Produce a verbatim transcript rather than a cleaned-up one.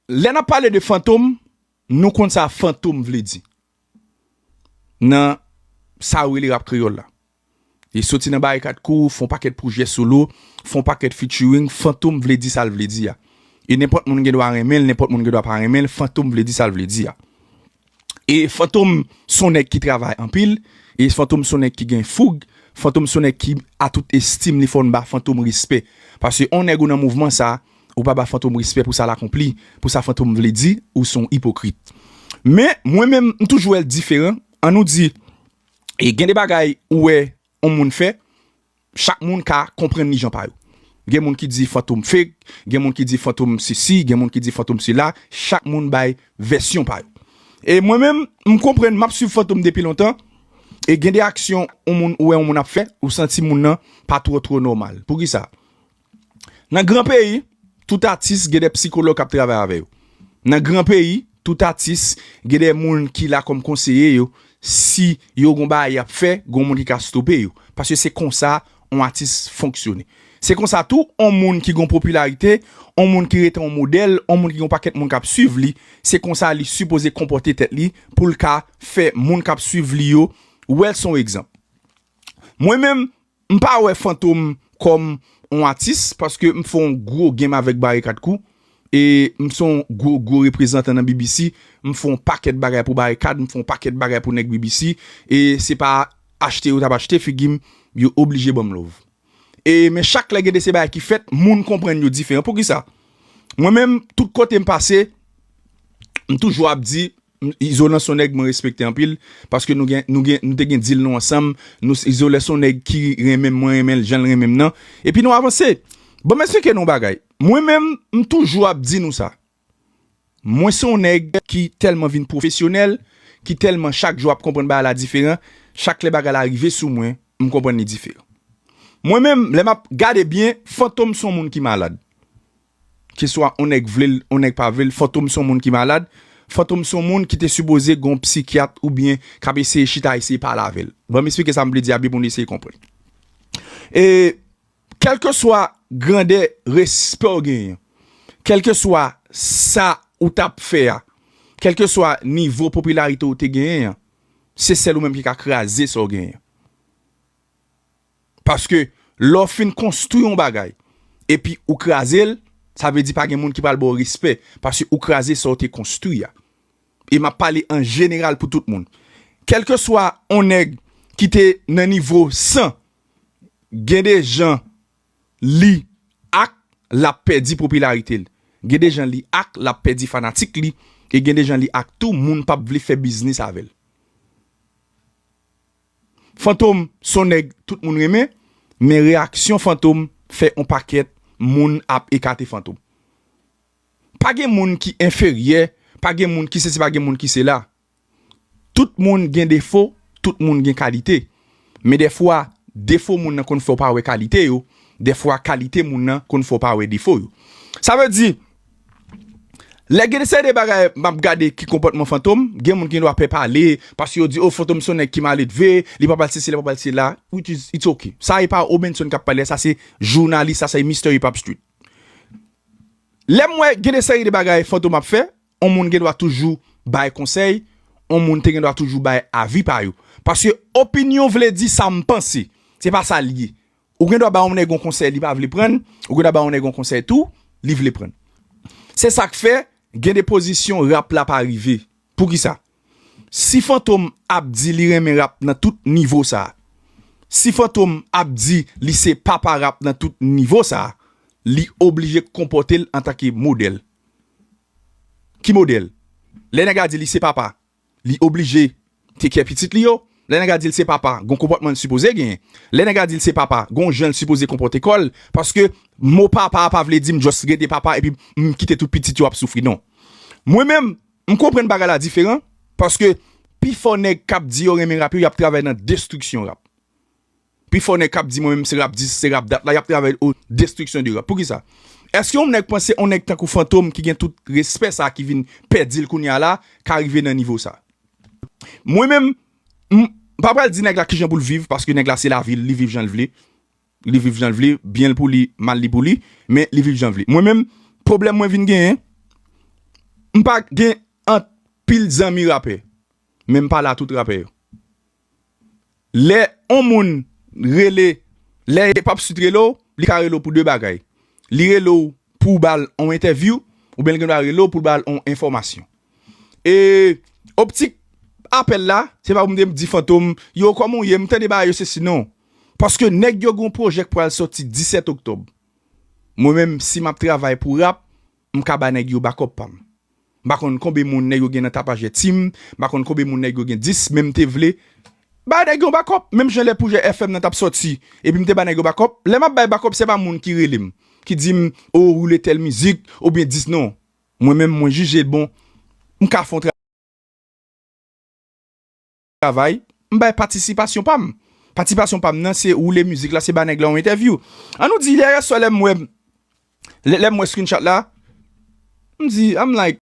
Lè n ap pale de Fantom, nou konn sa Fantom vle di nan sa yo rele rap kreyòl la. Li soti nan Barikad Crew, fè yon pakèt pwojè solo, fè yon pakèt featuring. Fantom vle di sa l vle di a. E nenpòt moun gen dwa renmen l, nenpòt moun gen dwa pa renmen l, Fantom vle di sa l vle di a. E Fantom se yon nèg ki travay anpil, e Fantom se yon nèg ki gen foug, Fantom se yon nèg ki a tout estim li, fò n ba Fantom respè. Paske yon nèg ou nan mouvman sa, ou pa ba Fantom respè pou sa l akonpli, pou sa Fantom vle di, ou se yon ipokrit. Men, mwen menm, m toujou wè l diferan. An nou di, e gen de bagay ou wè yon moun fè, chak moun ka konprann li jan pa yo. Gen moun ki di Fantom fake, gen moun ki di Fantom sesi, gen moun ki di Fantom sela, chak moun bay vèsyon pa yo. E mwen menm, m konprann, m ap swiv Fantom depi lontan, e gen de aksyon yon moun, ou wè yon moun ap fè, ou santi moun nan pa twò twò nòmal. Poukisa? Nan gran peyi, tout atis gen de sikològ k ap travay avè yo. Nan gran peyi, tout atis gen de moun ki la kòm konseye yo. Si yo gon bagay y ap fè, gon moun ki ka stope yo. Paske se konsa yon atis fonksyone. Se konsa tou, yon moun ki gon popilarite, yon moun ki rete yon modèl, yon moun ki gon pakèt moun k ap swiv li, se konsa li sipoze konpòte tèt li pou l ka fè moun k ap swiv li yo wè l se yon egzanp. Mwen menm, m pa wè Fantom kòm yon atis, paske m fè yon gwo game avèk Barikad Crew, e m se yon gwo, gwo reprezantan nan B B C, m fè yon pakèt bagay pou Barikad, m fè yon pakèt bagay pou nèg B B C, e se pa achte yo t ap achte figi m, yo oblije ban m love. E men chak lè gen de se bagay ki fèt, moun konprann yo diferan. Poukisa? Mwen menm, tout kote m pase, m toujou ap di, m, Izolan se yon nèg mwen respekte anpil, paske nou gen, nou gen, nou te gen deal nou ansanm, nou, Izolan se yon nèg ki renmen m, mwen renmen l, jan l renmen m nan. Epi nou avanse. Bon, m eksplike nou yon bagay. Mwen menm, m toujou ap di nou sa. Mwen se yon nèg ki tèlman vin pwofesyonèl, ki tèlman chak jou ap konprann bagay la diferan, chak lè bagay la rive sou mwen, m konprann li diferan. Mwen menm, lè m ap gade byen, Fantom se yon moun ki malad. Keswa yon nèg vle l, yon nèg pa vle l, Fantom se yon moun ki malad. Fantom se yon moun ki te sipoze gon psikyat oubyen k ap eseye chita, eseye pale avè l. Ban m eksplike sa m vle di a byen pou nou eseye konprann. E kèlkeswa grandè respè w genyen, kèlkeswa sa ou t ap fè a, kèlkeswa nivo popilarite ou te genyen an, se sèl ou menm ki ka kraze sa w genyen an. Paske lè w fin konstwi yon bagay, epi ou kraze l, sa vle di pa gen moun ki pral ba w respè, paske ou kraze sa w te konstwi a. E m ap pale an jeneral pou tout moun. Kèlkeswa yon nèg ki te nan nivo san, gen de jan li ak l ap pèdi popilarite l. Gen de jan li ak l ap pèdi fanatik li, e gen de jan li ak tou moun p ap vle fè biznis avè l. Fantom se yon nèg tout moun renmen, men reyaksyon Fantom fè yon pakèt moun ap ekate Fantom. Pa gen moun ki enferyè, pa gen moun ki sesi, pa gen moun ki sela. Tout moun gen defo, tout moun gen kalite. Men dèfwa, defo moun nan konn fè w pa wè kalite yo, dèfwa kalite moun nan konn fè w pa wè defo yo. Sa vle di, lè gen de seri de bagay m ap gade ki konpòtman Fantom, gen moun ki gen dwa pè pale, paske yo di, "Oh, Fantom se yon nèg ki maledve, li pa pral sesi, li pa pral sela," which is, it's ok. Sa e pa Obenson k ap pale, sa se jounalis, sa se Mister Hip Hop Street. Lè m wè gen de seri de bagay Fantom ap fè, yon moun gen dwa toujou bay konsèy, yon moun te gen dwa toujou bay avi pa yo. Paske opinyon vle di sa m panse. Se pa sa l ye. Ou gen dwa bay yon nèg yon konsèy, li pa vle pran l, ou gen dwa bay yon nèg yon konsèy tou, li vle pran l. Se sa k fè, gen de pozisyon rap la pa rive. Poukisa? Si Fantom ap di li renmen rap nan tout nivo sa a, si Fantom ap di li se papa rap nan tout nivo sa a, li oblije konpòte l antanke modèl. Ki modèl? Lè nèg la di li se papa, li oblije take care pitit li yo. Lè nèg la di l se papa, gon konpòtman l sipoze genyen. Lè nèg la di l se papa, gon jan l sipoze konpòte kò l. Paske mo papa a pa vle di m just rete papa epi m kite tout pitit yo ap soufri, non. Mwen menm, m konprann bagay la diferan, paske pifò nèg k ap di yo renmen rap yo, y ap travay nan destriksyon rap. Pifò nèg k ap di mwen menm se rap dis, se rap dat la, y ap travay o destriksyon de rap. Poukisa? Èske yon nèg panse yon nèg tankou Fantom ki gen tout respè sa ki vin pèdi l kounye a la, ka rive nan nivo sa? Mwen menm, m pa pral di nèg la kijan pou l viv, paske nèg la se lavi l, li viv jan l vle. Li viv jan l vle, byen l pou li, mal li pou li, men li viv jan l vle. Mwen menm, pwoblèm mwen vin genyen, M pa gen anpil zanmi rapè, men m pale a tout rapè yo. Lè yon moun rele, lè Pop Sweet rele w, li ka rele w pou de bagay. Li rele w pou w ba l yon entèvyou, oubyen li gen dwa rele w pou l ba l yon enfòmasyon. E optik apèl la, se pa pou m te di Fantom, yo, kòman w ye, m tande bagay yo, sesi, non. Paske nèg yo gen yon pwojè k pral sòti disèt oktòb. Mwen menm, si m ap travay pou rap, m ka ba nèg yo bakòp pa m. M pa konn konbyen moun nèg yo gen nan tapajè Tim, m pa konn konbyen moun nèg yo gen dis, men m te vle bay nèg yo bakòp. Menm jan lè pwojè F M nan t ap sòti, epi m te ba nèg yo bakòp. Lè m ap bay bakòp, se pa moun ki rele m, ki di m, o, woule tèl mizik, oubyen dis, non. Mwen menm, mwen jije l bon, m ka fè yon travay, m bay patisipasyon pa m. Patisipasyon pa m nan, se woule mizik la, se ba nèg la yon entèvyou. An nou di, yè, yè swa lè m wè, lè, lè m wè screenshot la, m di, I'm like,